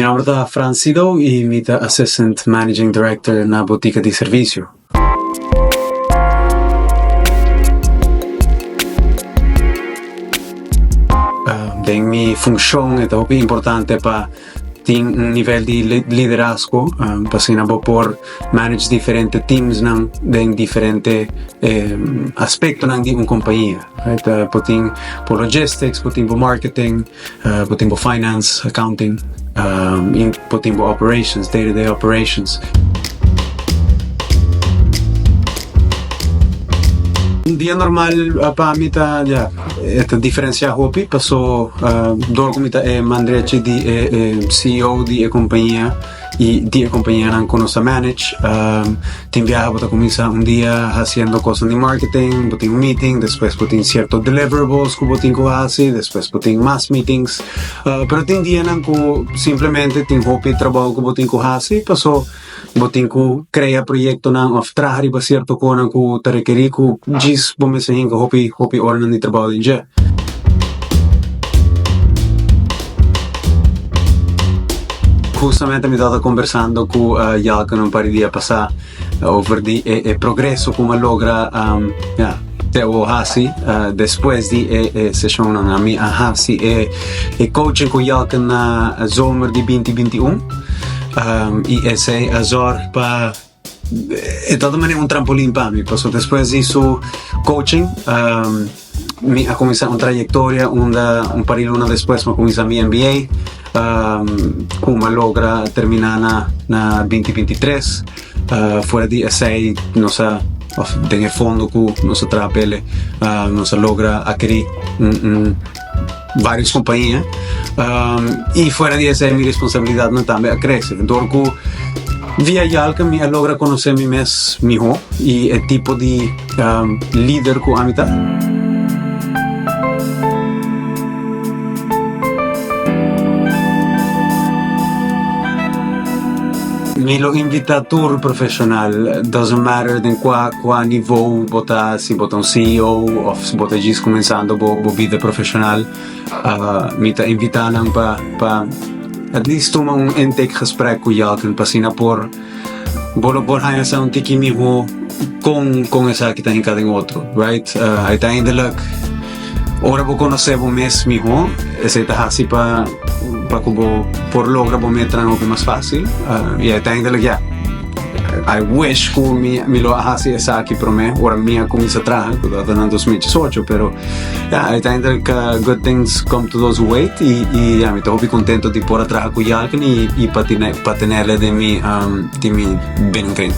nomber ta Frans Sido y mi ta Assistant Managing Director na Botica di Servicio. Den mi funcion e ta hopi importante pa tin un nivel di liderazgo pa asina bo por manage diferente teamsnan den diferente aspectonan di un compañia. Bo tin bo logistics, bo tin bo marketing, bo tin bo finance, accounting y bo tin bo operations, day to day operations. Un dia normal pa mi ta, ya, e ta diferencia hopi paso dor cu mi ta e man drechi di e CEO di e compañia y di e compañianan cu nos ta manage. Tin biaha bo ta cuminsa un dia haciendo cosnan di marketing, bo tin un meeting, despues bo tin cierto deliverables cu bo tin cu haci, despues bo tin mas meetings. Pero tin dianan cu simplemente tin hopi trabou cu bo tin cu haci paso bo tin cu crea proyectonan of traha riba cierto conan cu ta rekeri cu djis bo mester hinca hopi hopi oranan di trabou den dje. Hustamente mi tabata conversando cu Jalken un par di dia pasa over di e e progreso cu mi a logra ya te awor haci despues di e e sesionnan. Ami a haci e e coaching cu Jalken na zomer di binti binti un y esey a zorg pa E ta manera un trampolin pa mi, pasobra despues di su coaching mi a cuminsa un trayectoria unda un par di luna despues mi a cuminsa mi MBA cu mi a logra termina na na binti binti tres. Fuera di esey nos a of den e fondo cu nos a traha p'ele nos a logra adkeri un un varios compañia y fuera di esey mi responsabilidadnan tambe a crece. Dor cu via Yalka mi a logra conoce mi mes miho y e tipo di lider cu ami ta. Mi lo invita tur profesional, doesn't matter den cua cua nivo bo ta, si bo ta un CEO of si bo ta djis cuminsando bo bo bida profesional, mi ta invita nan pa pa at least tuma un intake gesprek cu Jalken pa asina por bo lo por haña sa un tiki miho con con esaki ta hinca den otro, right? Uiteindelijk ora bo conoce bo mes miho esey ta haci pa pa cu bo por logra bo metanan hopi mas facil y uiteindelijk ya I wish cu mi mi lo a haci esaki prome ora mi a cuminsa traha cu tabata na dos mil diesocho pero ya uiteindelijk good things come to those who wait y y ya mi ta hopi contento di por a traha cu Jalken y y pa tene pa tenele den mi den mi binnenveen.